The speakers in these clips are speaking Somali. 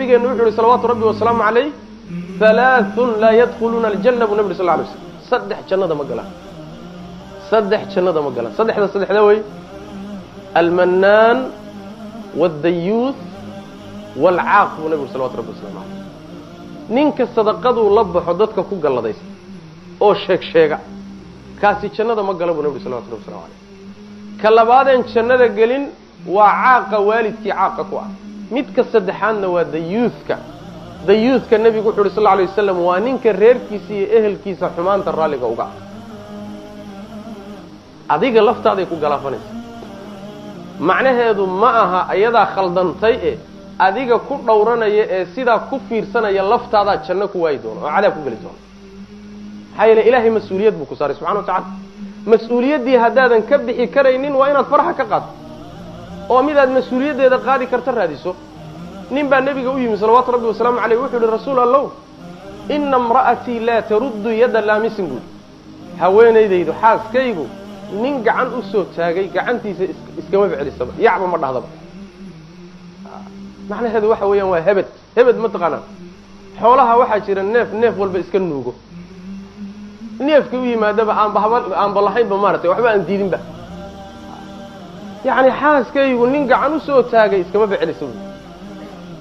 Nabigeenu wuxuu yidhi salawaatu rabbi wasalaamu calayh, halaathun laa yadkhuluuna aljanna buu nabi sal lla alay slam. Saddex jannada ma galaan, saddex jannada ma galaan. Saddexda saddexda wey: almannaan waaldayuuth waalcaaq buu nabigu salawatu rabbi waslamu calayh. Ninka sadaqaduu la baxo dadka ku galladaysa oo sheeg sheega, kaasi jannada ma gala buu nabi salawatu rabbi waslamu calayh. Ka labaadeen jannada gelin waa caaqa waalidkii caaqa ku ah. Midka saddexaadna waa dayuuthka. Dayuuthka nebigu wuxu uhi sal lla alay wasalam waa ninka reerkiisa iyo ehelkiisa xumaanta raalliga uga ah. Adiga laftaaday ku galaafanaysa. Macnaheedu ma aha ayadaa khaldantay e adiga ku dhowranaya ee sidaa ku fiirsanaya laftaadaa janno ku waayi doono oo cadaab ku geli doono. Maxaa yeele ilaahay mas-uuliyad buu ku saaray subxana wa tacala. Mas-uuliyaddii haddaadan ka bixi karaynin waa inaad faraxa ka qaadto oo midaad mas-uuliyaddeeda qaadi karta raadiso. Nin baa nebiga u yimi salawaatu rabbi wasalaamu caleyh, wuxuu yihi: rasuul allow, ina imra'atii laa taruddu yadda laamisin buuri. Haweenaydaydu, xaaskaygu, nin gacan u soo taagay gacantiisa iskama celisaba, yacba ma dhahdaba. Macnaheedu waxa weeyaan waa hebed. Hebed ma taqaanaan? Xoolaha waxaa jira neef neef walba iska nuugo, neefkii u yimaadaba aanba haba aanba lahaynba, maaratay waxba aan diidinba. Yacni xaaskaygu nin gacan u soo taagay iskama becelisa buuri.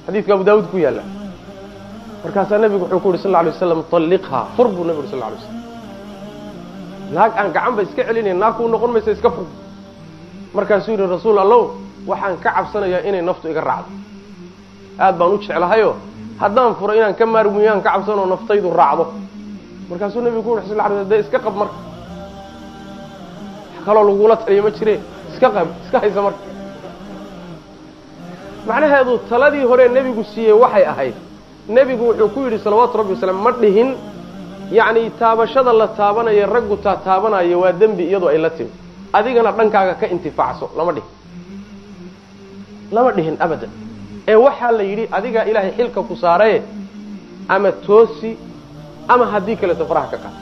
Xadiidka Abu Daawuud ku yaalla. Markaasaa nebigu wuxuu ku yidhi sal lla alay waslam: talliqhaa, fur buu nebigu yuri sal lla alay waslam. Naag aan gacanba iska celinayn naag kuu noqon maysa, iska fur. Markaasuu yidhi: rasuul allow, waxaan ka cabsanayaa inay naftu iga raacdo, aad baan u jeclahayoo haddaan furo inaan ka maarmiyaan ka cabsanoo naftaydu raacdo. Markaasuu nebigu ku yuri sal lla alay slam: dee iska qab marka, wax kaloo lagula taliyo ma jire, iska qab, iska haysa marka. Macnaheedu taladii hore nebigu siiyey waxay ahayd, nebigu wuxuu ku yidhi salawaatu rabbi wasalaam, ma dhihin yacni taabashada la taabanayo raggu taa taabanayo waa dembi iyadoo ay la timi, adigana dhankaaga ka intifaacso, lama dhihin, lama dhihin abadan. Ee waxaa la yidhi adigaa ilaahay xilka ku saaraye, ama toosi ama haddii kaleeto faraha ka qaad.